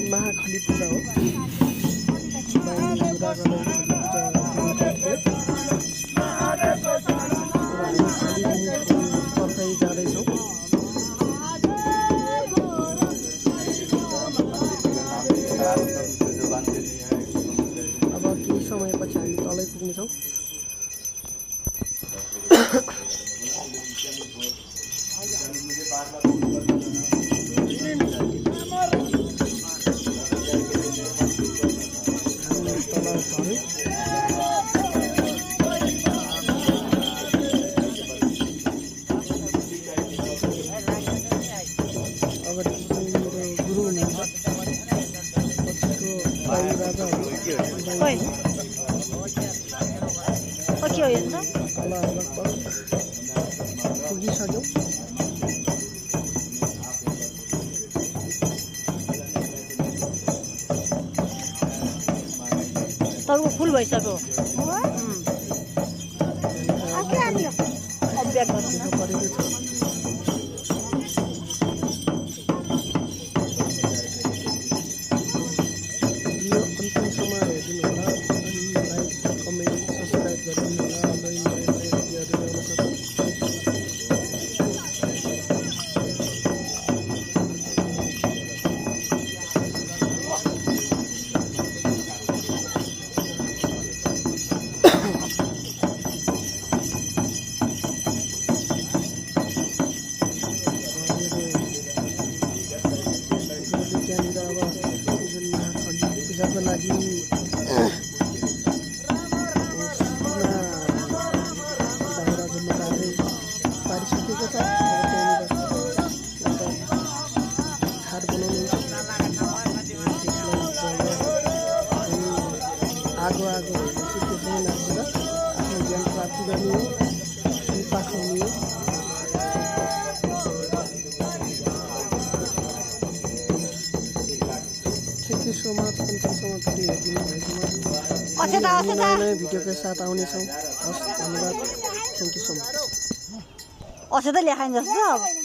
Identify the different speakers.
Speaker 1: महाखली पूजा हो जाँदैछौँ अब केही समयपछि हामी तलै पुग्नेछौँ पुगिसक्यौँ
Speaker 2: तपाईँको फुल भइसक्यो पूजाको लागि दाउरा जम्मै पारिसकेको छ खाट बनाउनु आगो त्यसलाई नाचेर आफ्नो ज्ञान प्राप्ति गर्ने पाखाउने so much फेरि हेरिदिनु भएकोमा नयाँ भिडियोको साथ आउनेछौँ हस् धन्यवाद थ्याङ्क यू सो मच अझै त लेखाइन जस्तो